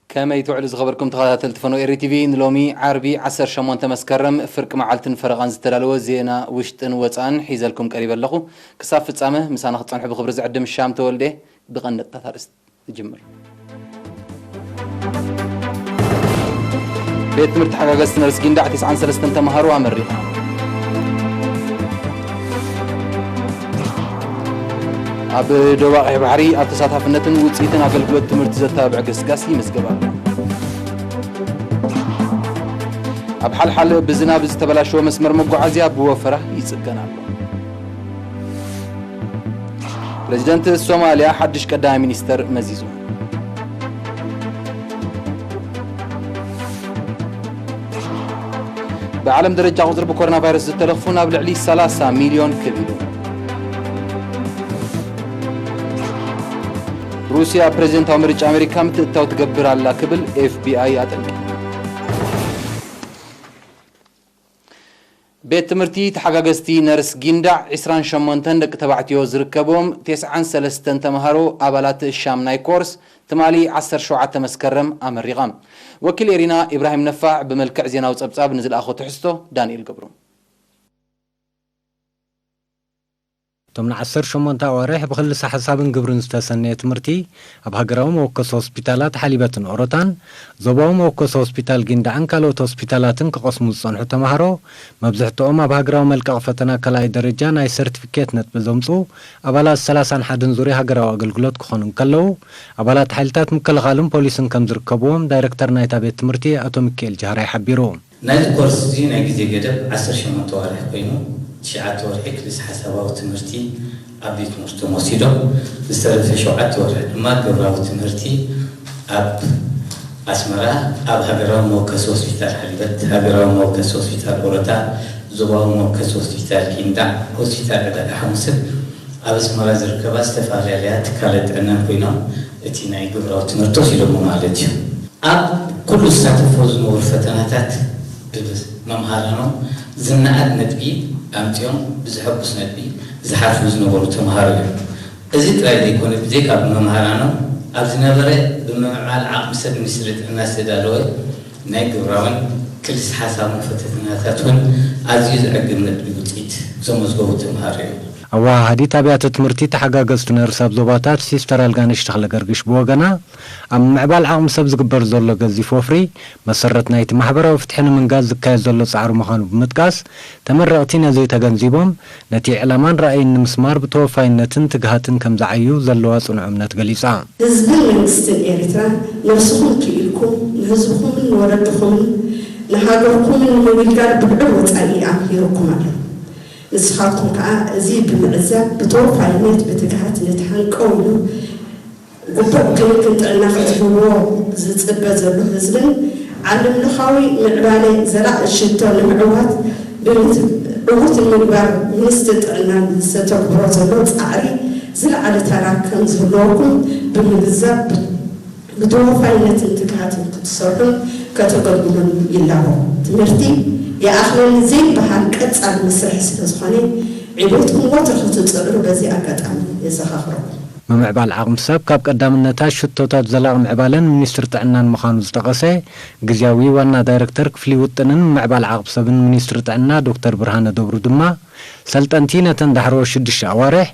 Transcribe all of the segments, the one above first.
ከመይ ትውዕሉ ዝኸበርኩም ተኸታተልቲ ፈኖ ኤሪ ቲቪ? ንሎሚ ዓርቢ ዓሰርተ ሸሞንተ መስከረም ፍርቂ መዓልትን ፈረቓን ዝተዳለወ ዜና ውሽጥን ወጻእን ሒዘልኩም ቀሪበ ኣለኹ። ክሳብ ፍጻመ ምሳና ክትጸንሑ ብኽብሪ ዝዕድም ሻም ተወልደ። ብቐንድታት ኣርእስቲ ንጅምር። ቤት ትምህርቲ ሓጋገዝቲ ነርስ ጊንዳዕ ተስዓን ሰለስተን ተምሃሮ ኣመሪቓ። ኣብ ዶባ ቀይሕ ባሕሪ ኣብ ተሳታፍነትን ውፅኢትን ኣገልግሎት ትምህርቲ ዘተባብዕ ገስጋስ ይምዝገብ ኣሎ። ኣብ ሓልሓል ብዝናብ ዝተበላሸወ መስመር መጓዓዝያ ብወፈራ ይፅገን ኣሎ። ፕረዚደንት ሶማልያ ሓድሽ ቀዳማይ ሚኒስተር መዚዙ። ብዓለም ደረጃ ቁጽሪ ብኮሮና ቫይረስ ዝተለኽፉ ናብ ልዕሊ ሰላሳ ሚልዮን ክብ ኢሉ። ሩስያ ፕረዚደንታዊ ምርጫ ኣሜሪካ ምትእትታው ትገብር ኣላ ክብል ኤፍ ቢ ኣይ ኣጠንቂቑ። ቤት ትምህርቲ ተሓጋገዝቲ ነርስ ጊንዳዕ ዒስራን ሸሞንተን ደቂ ተባዕትዮ ዝርከብዎም ተስዓን ሰለስተን ተምሃሮ ኣባላት ሻም ናይ ኮርስ ትማሊ ዓሰርተ ሸውዓተ መስከረም ኣመሪቓ። ወኪል ኤሪና ኢብራሂም ነፋዕ ብመልክዕ ዜናዊ ጸብጻብ ንዝለኣኾ ትሕዝቶ ዳንኤል ገብሩ። እቶም ንዓሰርተ ሸሞንተ ኣዋርሕ ብክልሰ ሓሳብን ግብርን ዝተሰነየ ትምህርቲ ኣብ ሃገራዊ መወከሲ ሆስፒታላት ሓሊበትን ኦሮታን፣ ዞባዊ መወከሲ ሆስፒታል ጊንዳዕን ካልኦት ሆስፒታላትን ክቐስሙ ዝጸንሑ ተምሃሮ፣ መብዝሕትኦም ኣብ ሃገራዊ መልቀቕ ፈተና ካልኣይ ደረጃ ናይ ሰርቲፊኬት ነጥቢ ዘምጽኡ ኣባላት ሰላሳን ሓደን ዙርያ ሃገራዊ ኣገልግሎት ክኾኑ እንከለዉ፣ ኣባላት ሓይልታት ምክልኻልን ፖሊስን ከም ዝርከብዎም ዳይረክተር ናይታ ቤት ትምህርቲ ኣቶ ሚካኤል ጃህራይ ሓቢሩ። ናይዚ ኮርስ እዚ ናይ ግዜ ገደብ ዓሰርተ ሸሞንተ ዋርሒ ኮይኑ፣ ትሽዓተ ወርሒ ክልስ ሓሳባዊ ትምህርቲ ኣብ ቤት ትምህርቶም ወሲዶም፣ ዝተረፈ ሸውዓተ ወርሒ ድማ ግብራዊ ትምህርቲ ኣብ ኣስመራ፣ ኣብ ሃገራዊ መወከሲ ሆስፒታል ሓሊበት፣ ሃገራዊ መወከሲ ሆስፒታል ኦሮታ፣ ዞባዊ መወከሲ ሆስፒታል ጊንዳዕ፣ ሆስፒታል ዕዳጋ ሓሙስን ኣብ ኣስመራ ዝርከባ ዝተፈላለያ ትካላት ጥዕናን ኮይኖም እቲ ናይ ግብራዊ ትምህርቲ ወሲዶሞ ማለት እዩ። ኣብ ኩሉ ዝሳተፎ ዝነበሩ ፈተናታት ብመምሃራኖም ዝነኣድ ነጥቢ ኣምጺኦም ብዘሐጉስ ነጥቢ ዝሓልፉ ዝነበሩ ተምሃሮ እዮም። እዚ ጥራይ ዘይኮነ ብዘይካ ብመምሃራኖም ኣብ ዝነበረ ብምምዕባል ዓቕሚ ሰብ ሚኒስትሪ ጥዕና ዝተዳለወ ናይ ግብራውን ክልስ ሓሳብን ፈተናታት እውን ኣዝዩ ዘዕግብ ነጥቢ ውፅኢት ዘመዝገቡ ተምሃሮ እዮም። ኣወሃሃዲት ኣብያተ ትምህርቲ ተሓጋገዝቲ ነርስ ኣብ ዞባታት ሲስተር ኣልጋነሽ ተኽለ ገርግሽ ብወገና ኣብ ምምዕባል ዓቕሚ ሰብ ዝግበር ዘሎ ገዚፍ ወፍሪ መሰረት ናይቲ ማሕበራዊ ፍትሒ ንምንጋስ ዝካየድ ዘሎ ጻዕሪ ምዃኑ ብምጥቃስ ተመረቕቲ ነዚ ተገንዚቦም ነቲ ዕላማን ራእይን ንምስማር ብተወፋይነትን ትግሃትን ከም ዝዓዩ ዘለዋ ጽኑዕ እምነት ገሊጻ። ህዝብን መንግስትን ኤርትራ ነብስኹም ክኢልኩም ንህዝብኹምን ንወለድኹምን ንሃገርኩምን ንምግልጋል ብልዑል ወጻኢ ኣምሂርኩም ኣሎ። ንስኻትኩም ከኣ እዚ ብምዕዛብ ብተወፋይነት ብትግሃት ነቲ ሃንቀው ኢሉ ግቡእ ክንክን ጥዕና ክትህብዎ ዝጽበ ዘሎ ህዝብን ዓለምለኻዊ ምዕባለ ዘላቒ ሽቶ ንምዕዋት ብምት-፣ ዕዉት ንምግባር ሚኒስትሪ ጥዕናን ዝተተግብሮ ዘሎ ጻዕሪ ዝለዓለ ተራ ከም ዝህልወኩም ብምግንዛብ ብተወፋይነትን ትግሃትን ክትሰርሑን ከተገልግሉን ይላቦ። ትምህርቲ ይኣኽለኒ ዘይበሃል ቀጻሊ መስርሒ ስለ ዝኾነ ዕቤትኩም ወትሩ ክትጽዕሩ በዚ ኣጋጣሚ የዘኻኽረኩም። ምምዕባል ዓቕሚ ሰብ ካብ ቀዳምነታት ሽቶታት ዘላቒ ምዕባለን ሚኒስትሪ ጥዕናን ምዃኑ ዝጠቐሰ ግዝያዊ ዋና ዳይረክተር ክፍሊ ውጥንን ምምዕባል ዓቕሚ ሰብን ሚኒስትሪ ጥዕና ዶክተር ብርሃነ ደብሩ ድማ፣ ሰልጠንቲ ነተን ዳሕሮ ሽዱሽተ ኣዋርሕ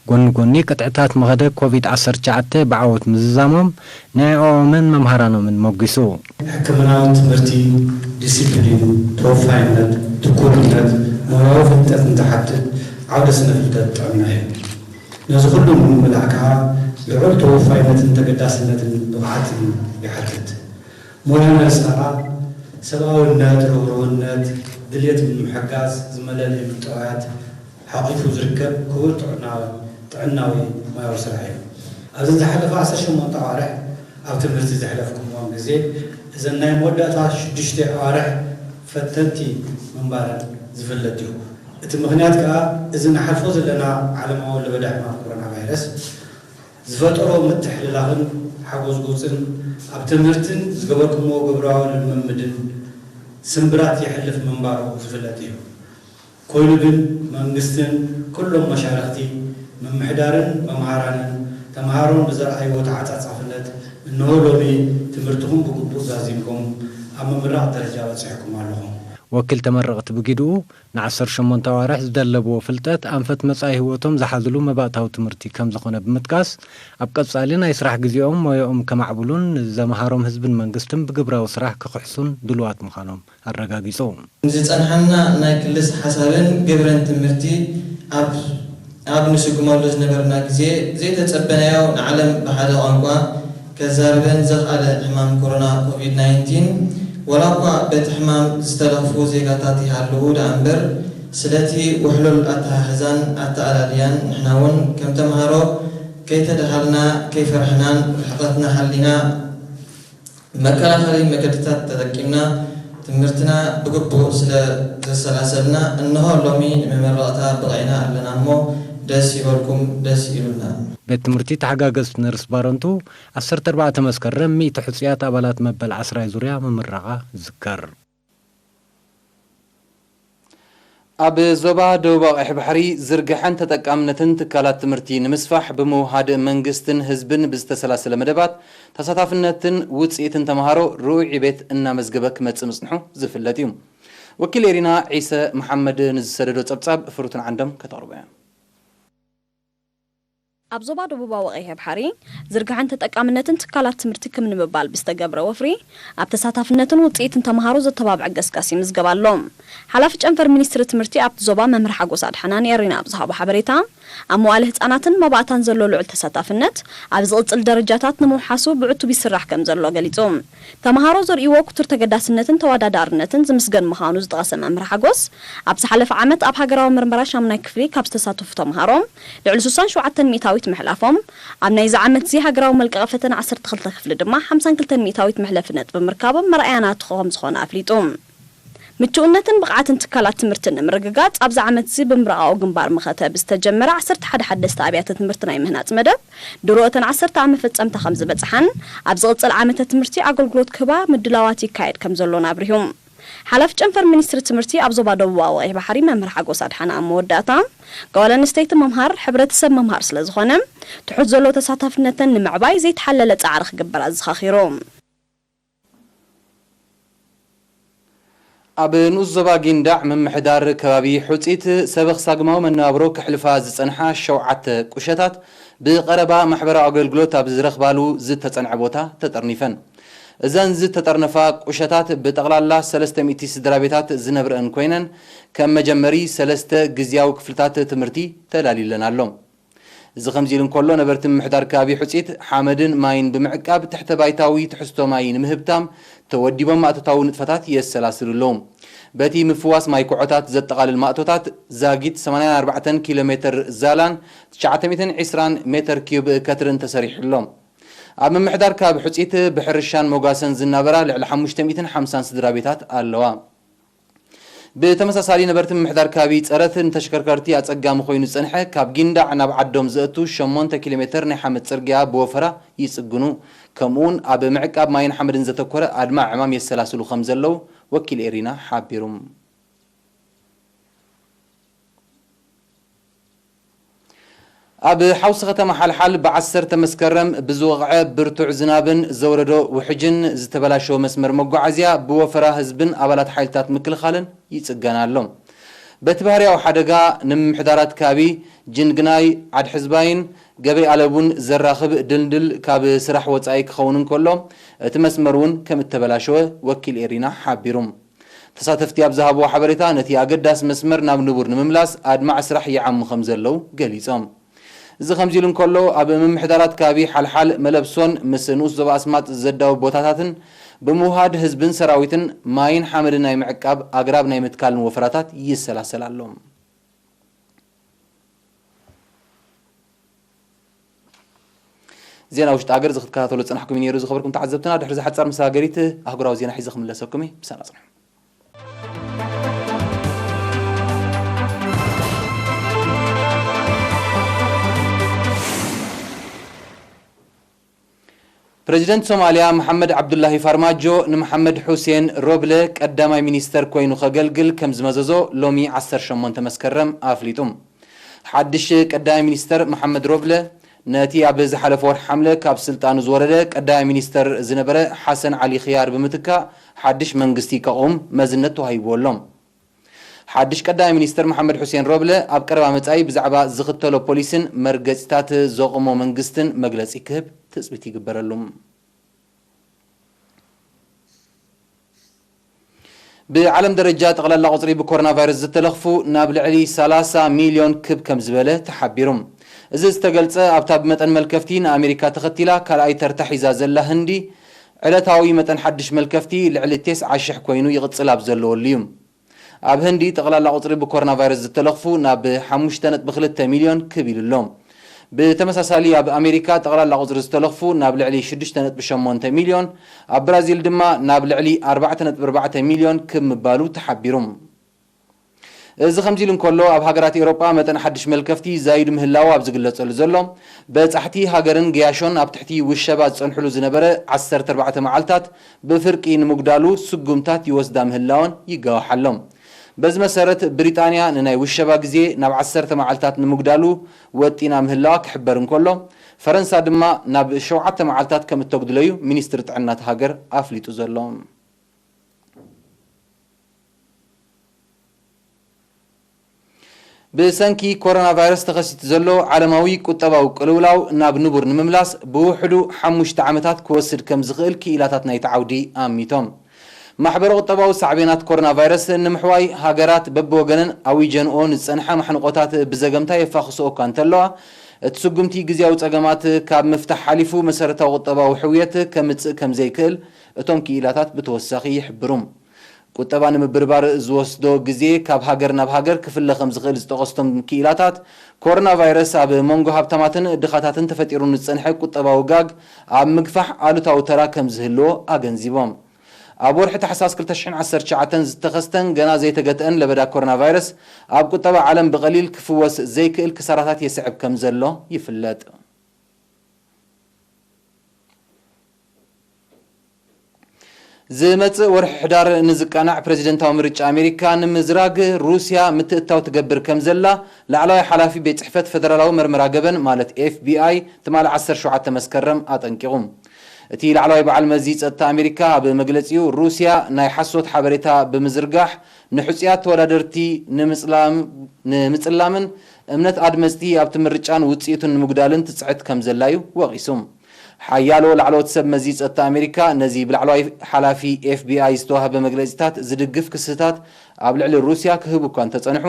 ጎኒ ጎኒ ቅጥዕታት መኸደ ኮቪድ ዓሰርተ ትሽዓተ ብዓወት ምዝዛሞም ንዕኦምን መምሃራኖምን ሞጊሱ። ሕክምናዊ ትምህርቲ ዲሲፕሊን፣ ተወፋይነት፣ ትኩርነት፣ ሞያዊ ፍልጠት እንትሓትት ዓውደ ስነ ፍልጠት ጥዕና እዩ። ነዚ ኩሉ ንምምላእ ከኣ ልዑል ተወፋይነትን ተገዳስነትን ብቕዓትን ይሓትት። ሞያ ነርስ ከኣ ሰብኣውነት፣ ርህሩህነት፣ ድልየት ንምሕጋዝ ዝመለለዩ ጠባያት ሓቒፉ ዝርከብ ክቡር ጥዕናዊ፣ ጥዕናዊ ሞያዊ ስራሕ እዩ። ኣብዘን ዝሓለፋ ዓሰርተ ሸሞንተ ኣዋርሕ ኣብ ትምህርቲ ዘሕለፍኩምወን ግዜ እዘን ናይ መወዳእታ ሽዱሽተ ኣዋርሕ ፈተንቲ ምንባረን ዝፍለጥ እዩ። እቲ ምኽንያት ከኣ እዚ ንሓልፎ ዘለና ዓለማዊ ለበዳ ሕማም ኮሮና ቫይረስ ዝፈጠሮ ምትሕልላኽን ሓጎዝጎዝን ኣብ ትምህርትን ዝገበርኩምዎ ግብራዊ ልምምድን ስምብራት የሕልፍ ምንባሩ ዝፍለጥ እዩ። ኮይኑ ግን መንግስትን ኩሎም መሻርኽቲ ምምሕዳርን መምሃራንን ተምሃሮን ብዘርኣይዎ ተዓጻጻፍነት እንሆ ሎሚ ትምህርትኹም ብግቡእ ዛዚምኩም ኣብ ምምራቕ ደረጃ በጺሕኩም ኣለኹም። ወኪል ተመረቕቲ ብጊድኡ፣ ንዓሰርተ ሸሞንተ ኣዋርሕ ዝደለብዎ ፍልጠት ኣንፈት መጻኢ ህይወቶም ዝሓዝሉ መባእታዊ ትምህርቲ ከም ዝኾነ ብምጥቃስ፣ ኣብ ቀጻሊ ናይ ስራሕ ግዜኦም ሞያኦም ከማዕብሉን ንዘምሃሮም ህዝብን መንግስትን ብግብራዊ ስራሕ ክኽሕሱን ድሉዋት ምዃኖም ኣረጋጊጹ። ዝጸንሓና ናይ ክልስ ሓሳብን ግብርን ትምህርቲ ኣብ ኣብ ንስጉመሉ ዝነበርና ግዜ ዘይተጸበናዮ ንዓለም ብሓደ ቋንቋ ከዛርበን ዘኽኣለ ሕማም ኮሮና ኮቪድ ናይንቲን፣ ወላ እኳ በቲ ሕማም ዝተለኽፉ ዜጋታት ይሃልዉ ደኣ እምበር፣ ስለቲ ውሕሉል ኣተሓሕዛን ኣተኣላልያን ንሕና እውን ከም ተምሃሮ ከይተደሃልና ከይፈራሕናን ርሕቐትና ሓሊና መከላኸሊ መገድታት ተጠቂምና ትምህርትና ብግቡእ ስለ ዘሰላሰልና፣ እንሆ ሎሚ ንመመረቕታ በቒዕና ኣለና እሞ ደስ ይበልኩም፣ ደስ ኢሉና። ቤት ትምህርቲ ተሓጋገዝቲ ነርስ ባረንቱ ዓሰርተ ኣርባዕተ መስከረም ሚእቲ ሕጹያት ኣባላት መበል ዓስራይ ዙርያ ምምራቓ ይዝከር። ኣብ ዞባ ደቡባዊ ቀይሕ ባሕሪ ዝርግሐን ተጠቃምነትን ትካላት ትምህርቲ ንምስፋሕ ብምውሃድ መንግስትን ህዝብን ብዝተሰላሰለ መደባት ተሳታፍነትን ውፅኢትን ተምሃሮ ርኡይ ዕቤት እናመዝገበ ክመፅእ ምፅንሑ ዝፍለጥ እዩ። ወኪል ኤሪና ዒሰ መሓመድ ንዝሰደዶ ፀብፃብ ፍሩትን ዓንዶም ከተቕርቦ እያ። ኣብ ዞባ ደቡባዊ ቀይሕ ባሕሪ ዝርግሐን ተጠቃምነትን ትካላት ትምህርቲ ክም ንምባል ብዝተገብረ ወፍሪ፣ ኣብ ተሳታፍነትን ውፅኢትን ተምሃሮ ዘተባብዕ ገስጋስ ይምዝገብ ኣሎ። ሓላፊ ጨንፈር ሚኒስትሪ ትምህርቲ ኣብቲ ዞባ መምህር ሓጎስ ኣድሓና ንኤሪና ኣብ ዝሃቦ ሓበሬታ፣ ኣብ መዋእለ ህፃናትን መባእታን ዘሎ ልዑል ተሳታፍነት ኣብ ዝቕፅል ደረጃታት ንምውሓሱ ብዕቱብ ይስራሕ ከም ዘሎ ገሊፁ። ተምሃሮ ዘርእይዎ ክቱር ተገዳስነትን ተወዳዳርነትን ዝምስገን ምዃኑ ዝጠቐሰ መምህር ሓጎስ፣ ኣብ ዝሓለፈ ዓመት ኣብ ሃገራዊ ምርመራ ሻምናይ ክፍሊ ካብ ዝተሳተፉ ተምሃሮ ልዕሊ ስሳን ሸውዓተን ሚእታዊት ምሕላፎም፣ ኣብ ናይዚ ዓመት እዚ ሃገራዊ መልቀቒ ፈተነ ዓሰርተ ክልተ ክፍሊ ድማ ሓምሳን ክልተን ሚእታዊት መሕለፊ ነጥቢ ምርካቦም መርኣያ ናቱ ከም ዝኾነ ኣፍሊጡ። ምቹእነትን ብቕዓትን ትካላት ትምህርቲ ንምርግጋጽ ኣብዚ ዓመት እዚ ብምብራቓዊ ግንባር መኸተ ብዝተጀመረ ዓሰርተ ሓደ ሓደስቲ ኣብያተ ትምህርቲ ናይ ምህናጽ መደብ ድሮ እተን ዓሰርተ ኣብ መፈጸምታ ከም ዝበጽሓን ኣብ ዝቕጽል ዓመተ ትምህርቲ ኣገልግሎት ክህባ ምድላዋት ይካየድ ከም ዘሎን ኣብሪሁ። ሓላፊ ጨንፈር ሚኒስትሪ ትምህርቲ ኣብ ዞባ ደቡባዊ ቀይሕ ባሕሪ መምህር ሓጎስ ኣድሓና ኣብ መወዳእታ፣ ጓል ኣንስተይቲ ምምሃር ሕብረተሰብ ምምሃር ስለ ዝኾነ ትሑት ዘሎ ተሳታፍነተን ንምዕባይ ዘይተሓለለ ጻዕሪ ክግበር ኣዘኻኺሩ። ኣብ ንኡስ ዞባ ጊንዳዕ ምምሕዳር ከባቢ ሑጺት ሰበኽ ሳግማዊ መነባብሮ ክሕልፋ ዝጸንሓ ሸውዓተ ቁሸታት ብቐረባ ማሕበራዊ ኣገልግሎት ኣብ ዝረኽባሉ ዝተጸንዐ ቦታ ተጠርኒፈን። እዘን ዝተጠርነፋ ቁሸታት ብጠቕላላ ሰለስተ ሚእቲ ስድራ ቤታት ዝነብረአን ኮይነን፣ ከም መጀመሪ ሰለስተ ግዝያዊ ክፍልታት ትምህርቲ ተዳልዩለን ኣሎ። እዚ ከምዚ ኢሉ እንከሎ፣ ነበርቲ ምምሕዳር ከባቢ ሑጺት ሓመድን ማይን ብምዕቃብ ትሕተ ባይታዊ ትሕዝቶ ማይ ንምህብታም ተወዲቦም ማእቶታዊ ንጥፈታት የሰላስሉ ኣለዉ። በቲ ምፍዋስ ማይ ኮዖታት ዘጠቓልል ማእቶታት ዛጊት ሰማንያን ኣርባዕተን ኪሎ ሜትር ዛላን ትሽዓተ ሚእትን ዕስራን ሜትር ኪዩብ ከትርን ተሰሪሑ ኣሎ። ኣብ ምምሕዳር ከባቢ ሑጺት ብሕርሻን ሞጋሰን ዝናበራ ልዕሊ ሓሙሽተ ሚእትን ሓምሳን ስድራ ቤታት ኣለዋ። ብተመሳሳሊ፣ ነበርቲ ምምሕዳር ከባቢ ጸረት ንተሽከርከርቲ ኣጸጋሚ ኮይኑ ዝጸንሐ፣ ካብ ጊንዳዕ ናብ ዓዶም ዘእቱ ሸሞንተ ኪሎ ሜትር ናይ ሓመድ ጽርግያ ብወፈራ ይጽግኑ፣ ከምኡውን ኣብ ምዕቃብ ማይን ሓመድን ዘተኮረ ኣድማዒ ዕማም የሰላስሉ ከም ዘለዉ ወኪል ኤሪና ሓቢሩ። ኣብ ሓውሲ ከተማ ሓልሓል ብዓሰርተ መስከረም ብዝወቕዐ ብርቱዕ ዝናብን ዘውረዶ ውሕጅን ዝተበላሸወ መስመር መጓዓዝያ ብወፈራ ህዝብን ኣባላት ሓይልታት ምክልኻልን ይጽገን ኣሎ። በቲ ባህርያዊ ሓደጋ ንምምሕዳራት ከባቢ ጅንግናይ፣ ዓድሕዝባይን ገበይ ኣለቡን ዘራኽብ ድልድል ካብ ስራሕ ወጻኢ ክኸውን እንከሎ፣ እቲ መስመር እውን ከም እተበላሸወ ወኪል ኤሪና ሓቢሩ። ተሳተፍቲ ኣብ ዝሃብዎ ሓበሬታ፣ ነቲ ኣገዳሲ መስመር ናብ ንቡር ንምምላስ ኣድማዒ ስራሕ ይዓሙ ከም ዘለዉ ገሊጾም። እዚ ከምዚ ኢሉ እንከሎ፣ ኣብ ምምሕዳራት ከባቢ ሓልሓል፣ መለብሶን ምስ ንኡስ ዞባ ኣስማጥ ዘዳውብ ቦታታትን ብምውሃድ ህዝብን ሰራዊትን ማይን ሓመድን ናይ ምዕቃብ ኣግራብ ናይ ምትካልን ወፈራታት ይሰላሰል ኣሎ። ዜና ውሽጢ ሃገር እዚ ክትከታተሉ ዝጸናሕኩም እዩ ነይሩ። ዝኸበርኩም ተዓዘብትና፣ ድሕሪ እዚ ሓጻር መሰጋገሪት ኣህጉራዊ ዜና ሒዘ ክምለሰኩም እየ። ብሰላም ጽንሑ። ፕረዚደንት ሶማልያ መሓመድ ዓብዱላሂ ፋርማጆ ንመሓመድ ሑሴን ሮብለ ቀዳማይ ሚኒስተር ኮይኑ ከገልግል ከም ዝመዘዞ ሎሚ ዓሰርተ ሸሞንተ መስከረም ኣፍሊጡ። ሓድሽ ቀዳማይ ሚኒስተር መሓመድ ሮብለ ነቲ ኣብ ዝሓለፈ ወርሒ ሓምለ ካብ ስልጣኑ ዝወረደ ቀዳማይ ሚኒስተር ዝነበረ ሓሰን ዓሊ ኽያር ብምትካእ ሓድሽ መንግስቲ ከቑም መዝነት ተዋሂብዎ ኣሎ። ሓድሽ ቀዳማይ ሚኒስተር መሓመድ ሑሴን ሮብለ ኣብ ቀረባ መጻኢ ብዛዕባ ዝኽተሎ ፖሊስን መርገጺታት ዘቑሞ መንግስትን መግለጺ ክህብ ትጽቢት ይግበረሉ። ብዓለም ደረጃ ጠቕላላ ቁጽሪ ብኮሮና ቫይረስ ዝተለኽፉ ናብ ልዕሊ ሰላሳ ሚልዮን ክብ ከም ዝበለ ተሓቢሩ። እዚ ዝተገልጸ ኣብታ ብመጠን መልከፍቲ ንኣሜሪካ ተኸቲላ ካልኣይ ተርታ ሒዛ ዘላ ህንዲ፣ ዕለታዊ መጠን ሓድሽ መልከፍቲ ልዕሊ ተስዓ ሽሕ ኮይኑ ይቕጽል ኣብ ዘለወሉ እዩ። ኣብ ህንዲ ጠቕላላ ቁጽሪ ብኮሮና ቫይረስ ዝተለኽፉ ናብ ሓሙሽተ ነጥቢ ክልተ ሚልዮን ክብ ኢሉ ኣሎ። ብተመሳሳሊ ኣብ ኣሜሪካ ጠቕላላ ቁጽሪ ዝተለኽፉ ናብ ልዕሊ ሽዱሽተ ነጥቢ ሸሞንተ ሚልዮን፣ ኣብ ብራዚል ድማ ናብ ልዕሊ ኣርባዕተ ነጥቢ ኣርባዕተ ሚልዮን ክብ ምባሉ ተሓቢሩ። እዚ ከምዚ ኢሉ እንከሎ፣ ኣብ ሃገራት ኤውሮጳ መጠን ሓድሽ መልከፍቲ ዛይዱ ምህላዉ ኣብ ዝግለጸሉ ዘሎ፣ በጻሕቲ ሃገርን ገያሾን ኣብ ትሕቲ ውሸባ ዝጸንሕሉ ዝነበረ ዓሰርተ ኣርባዕተ መዓልታት ብፍርቂ ንምጉዳሉ ስጉምታት ይወስዳ ምህላወን ይጋወሓሎም። በዚ መሰረት፣ ብሪጣንያ ንናይ ውሸባ ግዜ ናብ ዓሰርተ መዓልታት ንምጉዳሉ ወጢና ምህላዋ ክሕበር እንከሎ፣ ፈረንሳ ድማ ናብ ሸውዓተ መዓልታት ከም እተጉድለዩ ሚኒስትሪ ጥዕና እታ ሃገር ኣፍሊጡ ዘሎ። ብሰንኪ ኮሮና ቫይረስ ተኸሲቱ ዘሎ ዓለማዊ ቁጠባዊ ቅልውላው ናብ ንቡር ንምምላስ ብውሕዱ ሓሙሽተ ዓመታት ክወስድ ከም ዝኽእል ክኢላታት ናይቲ ዓውዲ ኣሚቶም። ማሕበረ ቁጠባዊ ሳዕቤናት ኮሮና ቫይረስ ንምሕዋይ ሃገራት በብወገነን ኣዊጀንኦ ንዝጸንሓ ማሕንቆታት ብዘገምታ የፋኽስኦ እኳ እንተለዋ፣ እቲ ስጉምቲ ግዝያዊ ጸገማት ካብ ምፍታሕ ሓሊፉ መሰረታዊ ቁጠባዊ ሕውየት ከምጽእ ከም ዘይክእል እቶም ክኢላታት ብተወሳኺ ይሕብሩ። ቁጠባ ንምብርባር ዝወስዶ ግዜ ካብ ሃገር ናብ ሃገር ክፍለ ከም ዝኽእል ዝጠቐስቶም ክኢላታት፣ ኮሮና ቫይረስ ኣብ መንጎ ሃብታማትን ድኻታትን ተፈጢሩ ንዝጸንሐ ቁጠባዊ ጋግ ኣብ ምግፋሕ ኣሉታዊ ተራ ከም ዝህልዎ ኣገንዚቦም። ኣብ ወርሒ ታሕሳስ ክልተ ሽሕን ዓሰርተ ትሽዓተን ዝተኸስተን ገና ዘይተገትአን ለበዳ ኮሮና ቫይረስ ኣብ ቁጠባ ዓለም ብቐሊል ክፍወስ ዘይክእል ክሳራታት የስዕብ ከም ዘሎ ይፍለጥ። ዝመጽእ ወርሒ ሕዳር ንዝቃናዕ ፕረዚደንታዊ ምርጫ ኣሜሪካ ንምዝራግ ሩስያ ምትእትታው ትገብር ከም ዘላ ላዕለዋይ ሓላፊ ቤት ጽሕፈት ፈደራላዊ መርመራ ገበን ማለት ኤፍ ቢ ኣይ ትማሊ ዓሰርተ ሸውዓተ መስከረም ኣጠንቂቑ። እቲ ላዕለዋይ በዓል መዚ ጸጥታ ኣሜሪካ ኣብ መግለጺኡ፣ ሩስያ ናይ ሓሶት ሓበሬታ ብምዝርጋሕ ንሕጹያት ተወዳደርቲ ንምጽላም-፣ ንምጽላምን እምነት ኣድመጽቲ ኣብቲ ምርጫን ውጽኢቱን ንምጉዳልን ትጽዕት ከም ዘላ እዩ ወቒሱ። ሓያሎ ላዕለዎት ሰብ መዚ ጸጥታ ኣሜሪካ ነዚ ብላዕለዋይ ሓላፊ ኤፍ ቢ ኣይ ዝተዋህበ መግለጺታት ዝድግፍ ክስታት ኣብ ልዕሊ ሩስያ ክህቡ እኳ እንተጸንሑ፣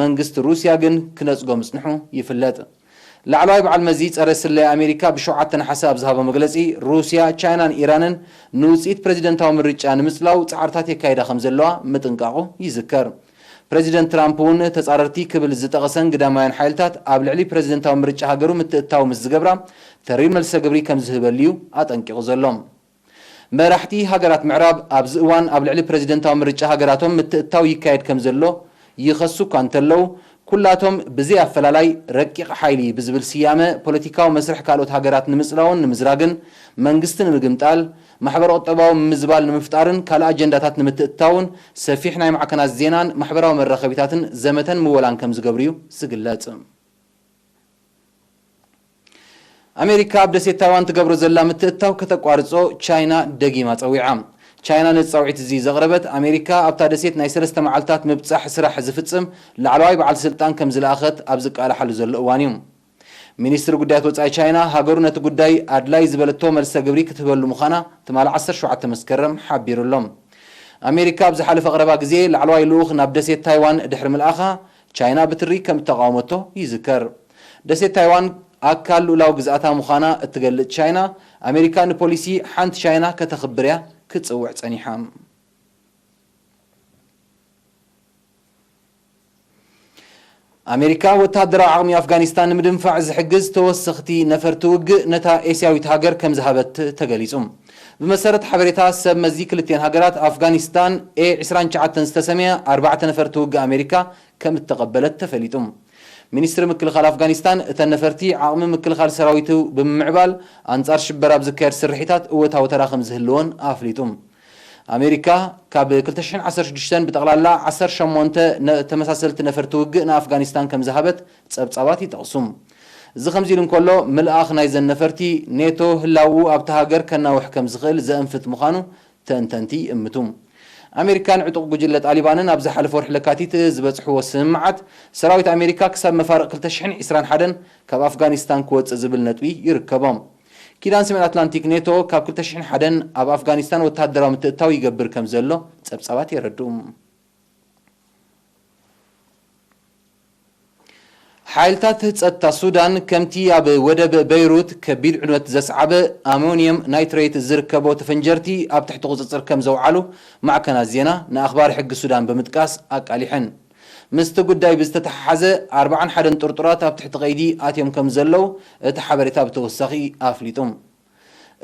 መንግስቲ ሩስያ ግን ክነጽጎ ምጽንሑ ይፍለጥ። ላዕለዋይ በዓል መዚ ጸረ ስለያ ኣሜሪካ ብሸውዓተ ነሓሰ ኣብ ዝሃቦ መግለጺ፣ ሩስያ፣ ቻይናን ኢራንን ንውጽኢት ፕረዚደንታዊ ምርጫ ንምጽላው ጻዕርታት የካይዳ ከም ዘለዋ ምጥንቃቑ ይዝከር። ፕረዚደንት ትራምፕ እውን ተጻረርቲ ክብል ዝጠቐሰን ግዳማውያን ሓይልታት ኣብ ልዕሊ ፕረዚደንታዊ ምርጫ ሃገሩ ምትእትታው ምስ ዝገብራ፣ ተሪር መልሰ ግብሪ ከም ዝህበሉ እዩ ኣጠንቂቑ ዘሎ። መራሕቲ ሃገራት ምዕራብ ኣብዚ እዋን ኣብ ልዕሊ ፕረዚደንታዊ ምርጫ ሃገራቶም ምትእትታው ይካየድ ከም ዘሎ ይኸሱ እኳ እንተለዉ፣ ኩላቶም ብዘይ ኣፈላላይ ረቂቕ ሓይሊ ብዝብል ስያመ ፖለቲካዊ መስርሕ ካልኦት ሃገራት ንምጽላውን ንምዝራግን፣ መንግስቲ ንምግምጣል፣ ማሕበረ ቁጠባዊ ምምዝባል ንምፍጣርን ካልእ ኣጀንዳታት ንምትእትታውን ሰፊሕ ናይ ማዕከናት ዜናን ማሕበራዊ መራኸቢታትን ዘመተን ምወላን ከም ዝገብሩ እዩ ዝግለጽ። ኣሜሪካ ኣብ ደሴት ታይዋን ትገብሮ ዘላ ምትእትታው ከተቋርጾ ቻይና ደጊማ ጸዊዓ። ቻይና ነቲ ጻውዒት እዚ ዘቕረበት፣ ኣሜሪካ ኣብታ ደሴት ናይ ሰለስተ መዓልታት ምብጻሕ ስራሕ ዝፍጽም ላዕለዋይ በዓል ስልጣን ከም ዝለኣኸት ኣብ ዝቃላሓሉ ዘሎ እዋን እዩ። ሚኒስትሪ ጉዳያት ወጻኢ ቻይና፣ ሃገሩ ነቲ ጉዳይ ኣድላይ ዝበለቶ መልሰ ግብሪ ክትህበሉ ምዃና ትማሊ ዓሰርተ ሸውዓተ መስከረም ሓቢሩ ኣሎ። ኣሜሪካ ኣብ ዝሓለፈ ቀረባ ግዜ ላዕለዋይ ልኡኽ ናብ ደሴት ታይዋን ድሕሪ ምልኣኻ፣ ቻይና ብትሪ ከም እተቓወመቶ ይዝከር። ደሴት ታይዋን ኣካል ልኡላዊ ግዝኣታ ምዃና እትገልጽ ቻይና፣ ኣሜሪካ ንፖሊሲ ሓንቲ ቻይና ከተኽብር እያ ክትጽውዕ ጸኒሓ። ኣሜሪካ ወተሃደራዊ ዓቕሚ ኣፍጋኒስታን ንምድንፋዕ ዝሕግዝ ተወሰኽቲ ነፈርቲ ውግእ ነታ ኤስያዊት ሃገር ከም ዝሃበት ተገሊጹ። ብመሰረት ሓበሬታ ሰብ መዚ ክልቲኤን ሃገራት፣ ኣፍጋኒስታን ኤ ዕስራን ትሽዓተን ዝተሰምየ ኣርባዕተ ነፈርቲ ውግእ ኣሜሪካ ከም እተቐበለት ተፈሊጡ። ሚኒስትሪ ምክልኻል ኣፍጋኒስታን፣ እተን ነፈርቲ ዓቕሚ ምክልኻል ሰራዊቱ ብምምዕባል፣ ኣንጻር ሽበራ ኣብ ዝካየድ ስርሒታት እወታዊ ተራ ከም ዝህልዎን ኣፍሊጡ። ኣሜሪካ ካብ ክልተ ሽሕን ዓሰርተ ሽዱሽተን ብጠቕላላ ዓሰርተ ሸሞንተ ነ-፣ ተመሳሰልቲ ነፈርቲ ውግእ ንኣፍጋኒስታን ከም ዝሃበት ጸብጻባት ይጠቕሱ። እዚ ከምዚ ኢሉ እንከሎ፣ ምልኣኽ ናይዘን ነፈርቲ ኔቶ ህላውኡ ኣብታ ሃገር ከናውሕ ከም ዝኽእል ዘእንፍት ምዃኑ ተንተንቲ ይእምቱ። ኣሜሪካን ዕጡቕ ጉጅለ ጣሊባንን ኣብ ዝሓለፈ ወርሒ ለካቲት ዝበጽሕዎ ስምምዓት፣ ሰራዊት ኣሜሪካ ክሳብ መፋርቕ ክልተ ሽሕን ዕስራን ሓደን ካብ ኣፍጋኒስታን ክወጽእ ዝብል ነጥቢ ይርከቦም። ኪዳን ሰሜን ኣትላንቲክ ኔቶ ካብ ክልተ ሽሕን ሓደን ኣብ ኣፍጋኒስታን ወተሃደራዊ ምትእትታው ይገብር ከም ዘሎ ጸብጻባት የረድኡ። ሓይልታት ጸጥታ ሱዳን ከምቲ ኣብ ወደብ በይሩት ከቢድ ዕንወት ዘስዓበ ኣሞኒየም ናይትሬት ዝርከቦ ተፈንጀርቲ ኣብ ትሕቲ ቁጽጽር ከም ዘውዓሉ ማዕከናት ዜና ንኣኽባሪ ሕጊ ሱዳን ብምጥቃስ ኣቃሊሐን። ምስቲ ጉዳይ ብዝተተሓሓዘ ኣርብዓን ሓደን ጥርጡራት ኣብ ትሕቲ ቀይዲ ኣትዮም ከም ዘለዉ እቲ ሓበሬታ ብተወሳኺ ኣፍሊጡ።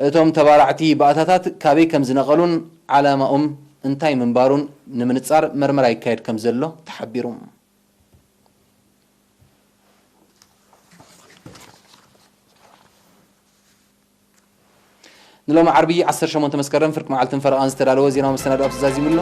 እቶም ተባራዕቲ ባእታታት ካበይ ከም ዝነቐሉን ዓላማኦም እንታይ ምንባሩን ንምንጻር መርመራ ይካየድ ከም ዘሎ ተሓቢሩ። ንሎሚ ዓርቢ ዓሰርተ ሸሞንተ መስከረም ፍርቂ መዓልትን ፈረቓን ዝተዳለወ ዜናዊ መሰናዶ ኣብዚ ዛዚሙ ኣሎ።